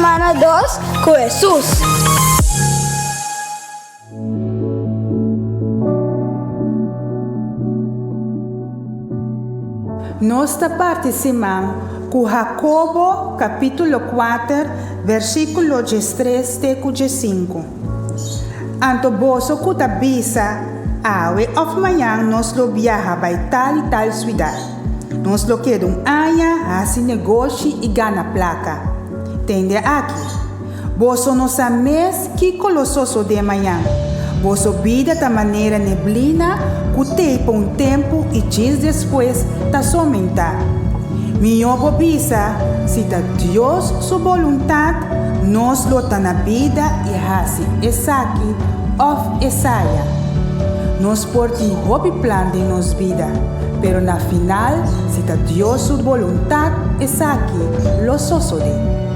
Romano 2 ku Hesus. Nos ta parti siman ku Hakobo kapítulo kuater versíkulo diestres te ku diesinku. Anto boso ku ta bisa, Awe òf mañan nos lo biaha bai tal i tal suidat. Nos lo keda un aña, hasi negoshi i gana plaka. Tende aki. Boso no sa mes kiko lo sosodé mañan. Boso bida ta manera neblina ku t'ei pa un tempu i djis despues ta somentá. Mihó bo bisa, Si ta Dios su boluntat, nos lo ta na bida i hasi esaki òf esaya. Nos por tin hopi plan den nos bida, pero na final, si ta Dios su boluntat, esaki lo sosodé.